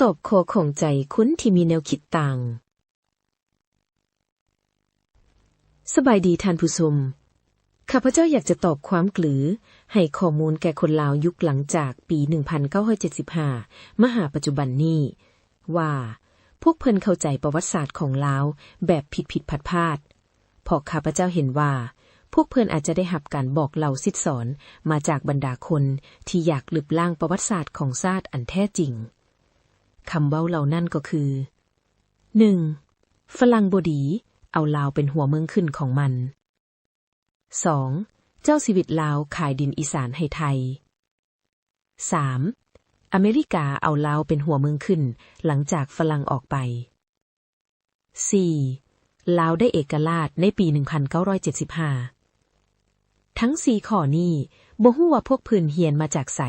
ຕອບຂໍ້ຂ້ອງໃຈຄົນທີ່ມີແນວຄິດຕ່າງ. ສະບາຍດີທ່ານຜູ້ຊົມ. ຂ້າພະເຈົ້າຢາກຈະຕອບຄວາມກືໃຫ້ຂໍ້ມູນແກ່ຄົນລາວຍຸກຫຼັງຈາກປີໜຶ່ງພັນເກົ້າຮ້ອຍເຈັດສິບຫ້າ ມາຫາປັດຈຸບັນນີ້ ວ່າພວກເພິ່ນເຂົ້າໃຈປະຫວັດສາດຂອງລາວແບບຜິດໆພາດໆ ເພາະຂ້າພະເຈົ້າເຫັນວ່າ ພວກເພິ່ນອາດຈະໄດ້ຮັບການບອກເລົ່າສິດສອນມາຈາກບັນດາຄົນທີ່ຢາກລຶບລ້າງປະຫວັດສາດຂອງຊາດອັນແທ້ຈິງ. ຄຳເວົ້າເຫຼົ່ານັ້ນກໍຄື ໜຶ່ງ ຝຣັ່ງບໍ່ດີ ເອົາລາວເປັນຫົວເມືອງຂຶ້ນຂອງມັນ. ສອງ ເຈົ້າຊີວິດລາວຂາຍດິນອີສານໃຫ້ໄທ. ສາມ ອາເມລິກາເອົາລາວເປັນຫົວເມືອງຂຶ້ນຫຼັງຈາກຝຣັ່ງອອກໄປ. ສີ່ ລາວໄດ້ເອກະລາດໃນປີໜຶ່ງພັນເກົ້າຮ້ອຍເຈັດສິບຫ້າ. ທັງສີ່ຂໍ້ນີ້ ບໍ່ຮູ້ວ່າພວກເພິ່ນຮຽນມາຈາກໃສ,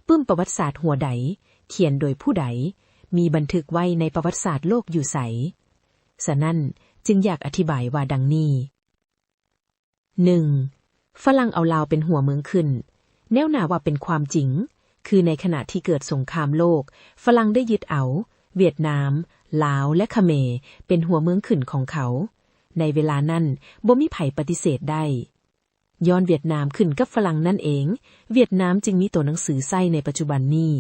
ປຶ້ມປະຫວັດສາດຫົວໃດ, ຂຽນໂດຍຜູ້ໃດ, ມີບັນທຶກໄວ້ໃນປະຫວັດສາດໂລກຢູ່ໃສ? ສະນັ້ນ, ຈຶ່ງຢາກອະທິບາຍວ່າດັ່ງນີ້. ໜຶ່ງ ຝຣັ່ງເອົາລາວເປັນຫົວເມືອງຂຶ້ນ ແນວໜ້າວ່າເປັນຄວາມຈິງ, ຄືໃນຂະນະທີ່ເກີດສົງຄາມໂລກ, ຝຣັ່ງໄດ້ຍຶດເອົາຫວຽດນາມ, ລາວ ແລະ ຂະເໝເປັນຫົວເມືອງຂຶ້ນຂອງເຂົາ. ໃນເວລານັ້ນ ບໍ່ມີໃຜປະຕິເສດໄດ້. ຍ້ອນຫວຽດນາມຂຶ້ນກັບຝຣັ່ງນັ້ນເອງ, ຫວຽດນາມຈຶ່ງມີຕົວໜັງສືໃຊ້ໃນປັດຈຸບັນນີ້.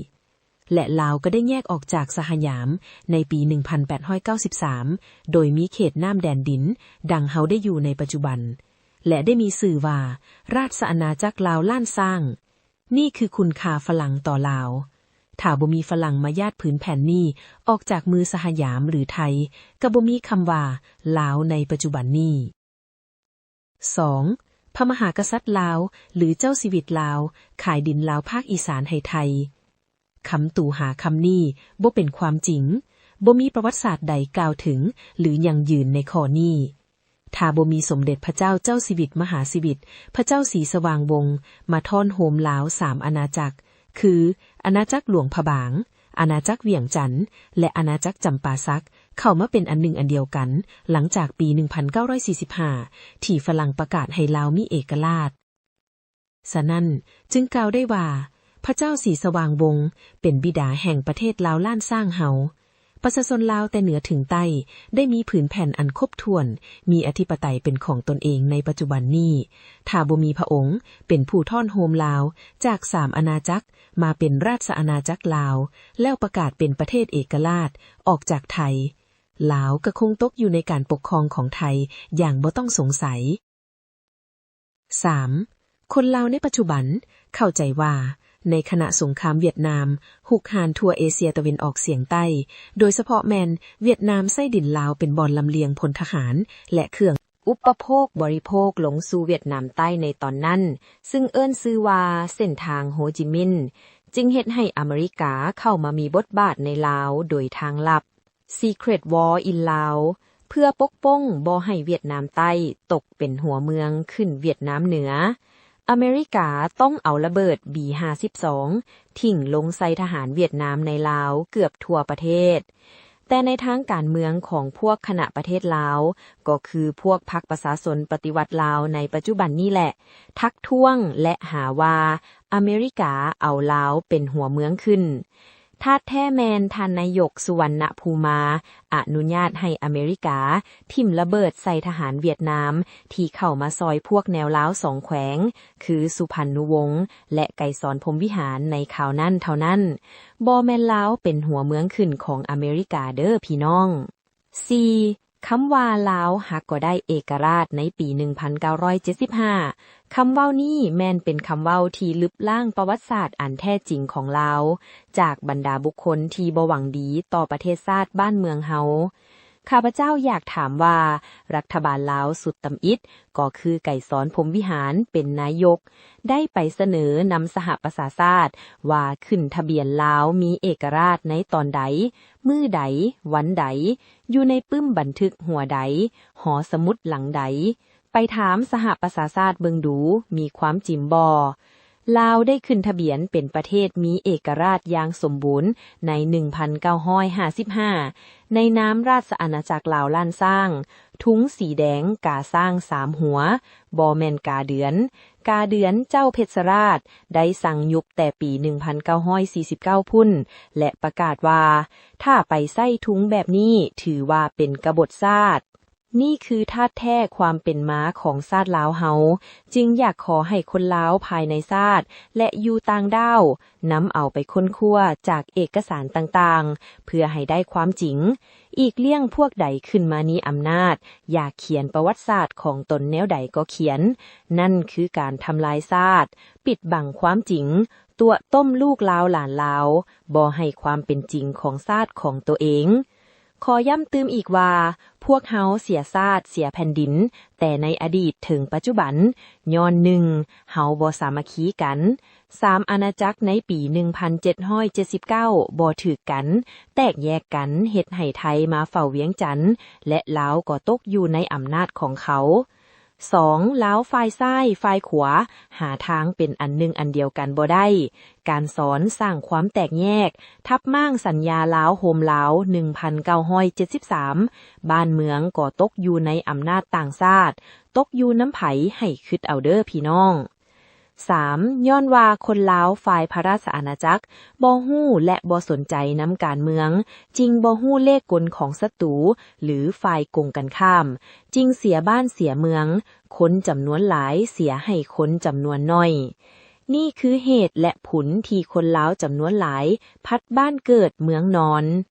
ແລະ ລາວກໍໄດ້ແຍກອອກຈາກສະຫະຍາມໃນປີໜຶ່ງພັນແປດຮ້ອຍເກົ້າສິບສາມ ໂດຍມີເຂດນ້ຳແດນດິນ ດັ່ງເຮົາໄດ້ຢູ່ໃນປັດຈຸບັນ ແລະ ໄດ້ມີຊື່ວ່າ ລາຊະອານາຈັກລາວລ້ານຊ້າງ. ນີ້ຄືຄຸນຄ່າຝຣັ່ງຕໍ່ລາວ. ຖ້າບໍ່ມີຝຣັ່ງມາຢາດຜືນແຜ່ນນີ້ອອກຈາກມືສະຫະຍາມ ຫຼື ໄທ, ກໍບໍ່ມີຄຳວ່າລາວໃນປັດຈຸບັນນີ້. ສອງ ພະມະຫາກະສັດລາວ ຫຼື ເຈົ້າຊີວິດລາວ ຂາຍດິນລາວພາກອີສານໃຫ້ໄທ. ຄຳຕູຫາຄຳນີ້ບໍ່ເປັນຄວາມຈິງ, ບໍ່ມີປະຫວັດສາດໃດກ່າວເຖິງ ຫຼື ຢັ້ງຢືນໃນຂໍ້ນີ້. ຖ້າບໍ່ມີສົມເດັດພະເຈົ້າເຈົ້າຊີວິດມະຫາຊີວິດ ພະເຈົ້າສີສະຫວ່າງວົງ ມາທ້ອນໂຮມລາວສາມອານາຈັກ, ຄື ອານາຈັກຫຼວງພະບາງ, ອານາຈັກວຽງຈັນ ແລະ ອານາຈັກຈຳປາສັກ ເຂົ້າມາເປັນອັນໜຶ່ງອັນດຽວກັນ ຫຼັງຈາກປີໜຶ່ງພັນເກົ້າຮ້ອຍສີ່ສິບຫ້າ ທີ່ຝຣັ່ງປະກາດໃຫ້ລາວມີເອກະລາດ. ສະນັ້ນ, ຈຶ່ງກ່າວໄດ້ວ່າ ພະເຈົ້າສີສະຫວ່າງວົງ ເປັນບິດາແຫ່ງປະເທດລາວລ້ານຊ້າງເຮົາ. ປະຊາຊົນລາວແຕ່ເໜືອເຖິງໃຕ້ ໄດ້ມີຜືນແຜ່ນອັນຄົບຖ້ວນ, ມີອະທິປະໄຕເປັນຂອງຕົນເອງໃນປັດຈຸບັນນີ້. ຖ້າບໍ່ມີພະອົງເປັນຜູ້ທ້ອນໂຮມລາວຈາກສາມອານາຈັກມາເປັນລາຊະອານາຈັກລາວ ແລ້ວປະກາດເປັນປະເທດເອກະລາດອອກຈາກໄທ, ລາວກໍຄົງຕົກຢູ່ໃນການປົກຄອງຂອງໄທຢ່າງບໍ່ຕ້ອງສົງໄສ. ສາມ ຄົນລາວໃນປັດຈຸບັນເຂົ້າໃຈວ່າ ໃນຂະນະສົງຄາມຫວຽດນາມຮຸກຮານທົ່ວເອເຊຍຕາເວັນອອກສຽງໃຕ້, ໂດຍສະເພາະແມ່ນຫວຽດນາມໃຊ້ດິນລາວເປັນບ່ອນລຳລຽງພົນທະຫານ ແລະ ເຄື່ອງອຸປະໂພກບໍລິໂພກລົງສູ່ຫວຽດນາມໃຕ້ໃນຕອນນັ້ນ, ຊຶ່ງເອີ້ນຊື່ວ່າເສັ້ນທາງໂຮຈິມິນ, ຈຶ່ງເຮັດໃຫ້ອາເມລິກາເຂົ້າມາມີບົດບາດໃນລາວໂດຍທາງລັບ. Secret War in Laos ເພື່ອປົກປ້ອງບໍ່ໃຫ້ຫວຽດນາມໃຕ້ຕົກເປັນຫົວເມືອງຂຶ້ນຫວຽດນາມເໜືອ, ອາເມລິກາຕ້ອງເອົາລະເບີດ ບີ ຫ້າສິບສອງ ຖິ້ງລົງໃສ່ທະຫານຫວຽດນາມໃນລາວເກືອບທົ່ວປະເທດ. ແຕ່ໃນທາງການເມືອງຂອງພວກຄະນະປະເທດລາວ, ກໍຄືພວກພັກປະຊາຊົນປະຕິວັດລາວໃນປັດຈຸບັນນີ້ແຫຼະ, ທັກທ້ວງ ແລະ ຫາວ່າອາເມລິກາເອົາລາວເປັນຫົວເມືອງຂຶ້ນ. ທາດແທ້ແມ່ນທ່ານນາຍົກ ສຸວັນນະພູມາ ອະນຸຍາດໃຫ້ອາເມລິກາຖິ້ມລະເບີດໃສ່ທະຫານຫວຽດນາມທີ່ເຂົ້າມາຊ່ອຍພວກແນວລາວສອງແຂວງ ຄື ສຸພັນນຸວົງ ແລະ ໄກສອນ ພົມວິຫານ ໃນຄາວນັ້ນເທົ່ານັ້ນ. ບໍ່ແມ່ນລາວເປັນຫົວເມືອງຂຶ້ນຂອງອາເມລິກາເດີ້ພີ່ນ້ອງ. ສີ່ ຄຳວ່າລາວຫາກກໍໄດ້ເອກະລາດໃນປີໜຶ່ງພັນເກົ້າຮ້ອຍເຈັດສິບຫ້າ ຄຳເວົ້ານີ້ແມ່ນເປັນຄຳເວົ້າທີ່ລຶບລ້າງປະຫວັດສາດອັນແທ້ຈິງຂອງລາວ ຈາກບັນດາບຸກຄົນທີ່ບໍ່ຫວັງດີຕໍ່ປະເທດຊາດບ້ານເມືອງເຮົາ. ຂ້າພະເຈົ້າຢາກຖາມວ່າ ລັດຖະບານລາວຊຸດທຳອິດ ກໍຄືໄກສອນ ພົມວິຫານ ເປັນນາຍົກ ໄດ້ໄປສະເໜີນຳສະຫະປະຊາຊາດວ່າຂຶ້ນທະບຽນລາວມີເອກະລາດໃນຕອນໃດ, ມື້ໃດ, ວັນໃດ, ຢູ່ໃນປຶ້ມບັນທຶກຫົວໃດ, ຫໍສະໝຸດຫຼັງໃດ, ໄປຖາມສະຫະປະຊາຊາດເບິ່ງດູ ມີຄວາມຈິງບໍ່? ລາວໄດ້ຂຶ້ນທະບຽນເປັນປະເທດມີເອກະລາດຢ່າງສົມບູນໃນໜຶ່ງພັນເກົ້າຮ້ອຍຫ້າສິບຫ້າ ໃນນາມລາຊະອານາຈັກລາວລ້ານຊ້າງ, ທຸງສີແດງກາຊ້າງສາມຫົວ, ບໍ່ແມ່ນກາເດືອນ, ກາເດືອນເຈົ້າເພັດຊະລາດ ໄດ້ສັ່ງຍຸບແຕ່ປີໜຶ່ງພັນເກົ້າຮ້ອຍສີ່ສິບເກົ້າພຸ້ນ ແລະ ປະກາດວ່າ ຖ້າໄປໃຊ້ທຸງແບບນີ້ ຖືວ່າເປັນກະບົດຊາດ. ນີ້ຄືທາດແທ້ຄວາມເປັນມາຂອງຊາດລາວເຮົາ, ຈຶ່ງຢາກຂໍໃຫ້ຄົນລາວພາຍໃນຊາດ ແລະ ຢູ່ຕ່າງດ້າວ ນຳເອົາໄປຄົ້ນຄວ້າຈາກເອກະສານຕ່າງໆ ເພື່ອໃຫ້ໄດ້ຄວາມຈິງ. ອີກລ້ຽງພວກໃດຂຶ້ນມາມີອຳນາດ, ຢາກຂຽນປະຫວັດສາດຂອງຕົນແນວໃດກໍຂຽນ, ນັ້ນຄືການທຳລາຍຊາດ, ປິດບັງຄວາມຈິງ, ຕົວະຕົ້ມລູກລາວຫຼານລາວ, ບໍ່ໃຫ້ຄວາມເປັນຈິງຂອງຊາດຂອງໂຕເອງ. ຂໍຢ້ຳຕື່ມອີກວ່າ ພວກເຮົາເສຍຊາດເສຍແຜ່ນດິນ ແຕ່ໃນອະດີດເຖິງປັດຈຸບັນ ຍ້ອນ ໜຶ່ງ ເຮົາບໍ່ສາມັກຄີກັນ. ສາມ ອານາຈັກໃນປີໜຶ່ງພັນເຈັດຮ້ອຍເຈັດສິບເກົ້າບໍ່ຖືກກັນ, ແຕກແຍກກັນ ເຮັດໃຫ້ໄທມາເຝົ້າວຽງຈັນ ແລະ ລາວກໍຕົກຢູ່ໃນອຳນາດຂອງເຂົາ. ສອງ ລາວຝ່າຍຊ້າຍ ຝ່າຍຂວາ ຫາທາງເປັນອັນໜຶ່ງອັນດຽວກັນບໍ່ໄດ້. ການສອນສ້າງຄວາມແຕກແຍກ, ທັບມ້າງສັນຍາລາວໂຮມລາວໜຶ່ງພັນເກົ້າຮ້ອຍເຈັດສິບສາມ ບ້ານເມືອງກໍຕົກຢູ່ໃນອຳນາດຕ່າງຊາດ, ຕົກຢູ່ນຳໃຜໃຫ້ຄິດເອົາເດີ້ພີ່ນ້ອງ. ສາມ ຍ້ອນວ່າຄົນລາວຝ່າຍພະລາຊະອານາຈັກບໍ່ຮູ້ ແລະ ບໍ່ສົນໃຈນຳການເມືອງ, ຈຶ່ງບໍ່ຮູ້ເລກກົນຂອງສັດຕູ ຫຼື ຝ່າຍກົງກັນຂ້າມ, ຈຶ່ງເສຍບ້ານເສຍເມືອງ, ຄົນຈຳນວນຫຼາຍເສຍໃຫ້ຄົນຈຳນວນໜ້ອຍ. ນີ້ຄືເຫດ ແລະ ຜົນທີ່ຄົນລາວຈຳນວນຫຼາຍພັດບ້ານເກີດເມືອງນອນ.